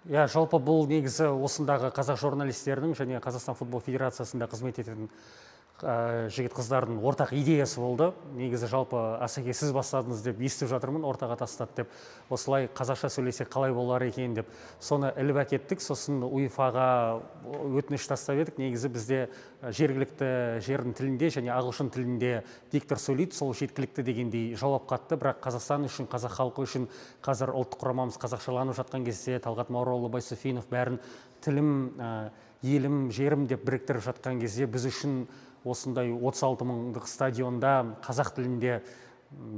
Иә, жалпы бұл негізі осындағы қазақ журналистерінің және Қазақстан футбол федерациясында қызмет ететін жігіт қыздардың ортақ идеясы болды. Негізі, жалпы, Асеке, сіз бастадыңыз деп естіп жатырмын, ортаға тастады деп. Осылай қазақша сөйлесек, қалай болар екен деп, соны іліп әкеттік. Сосын УЕФА-ға өтініш тастап едік. Негізі бізде жергілікті жердің тілінде және ағылшын тілінде диктор сөйлейді, сол жеткілікті дегендей жауап қатты. Бірақ Қазақстан үшін, қазақ халқы үшін, қазір ұлттық құрамамыз қазақшаланып жатқан кезде, Талғат Маураұлы Байсуфинов бәрін тілім, елім, жерім деп біріктіріп жатқан кезде, біз үшін осындай 36 мыңдық стадионда қазақ тілінде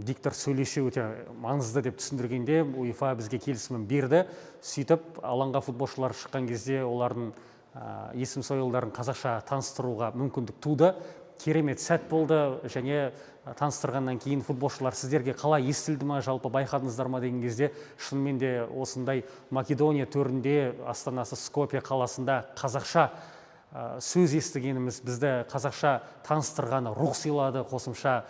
диктор сөйлесе өте маңызды деп түсіндіргенде, УЕФА бізге келісімін берді. Сөйтіп, алаңға футболшылар шыққан кезде олардың есім сойылдарын қазақша таныстыруға мүмкіндік туды. Керемет сәт болды. Және таныстырғаннан кейін футболшылар: «Сіздерге қалай, естілді ма, жалпы байқадыңыздар ма?» – деген кезде, шынымен де осындай Македония төрінде, астанасы Скопье қаласында қазақша сөз естігеніміз, бізді қазақша таныстырғаны рух сыйлады, қосымша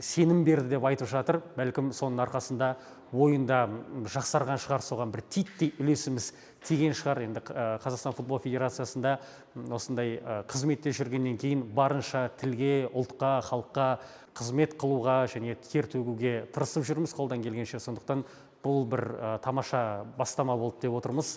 сенім берді деп айтып жатыр. Бәлкім, соның арқасында ойында жақсарған шығар, соған бір титтей үлесіміз тиген шығар. Енді Қазақстан футбол федерациясында осындай қызметте жүргеннен кейін барынша тілге, ұлтқа, халыққа қызмет қылуға және тер төгуге тырысып жүрміз қолдан келгенше. Сондықтан бұл бір тамаша бастама болды деп отырмыз.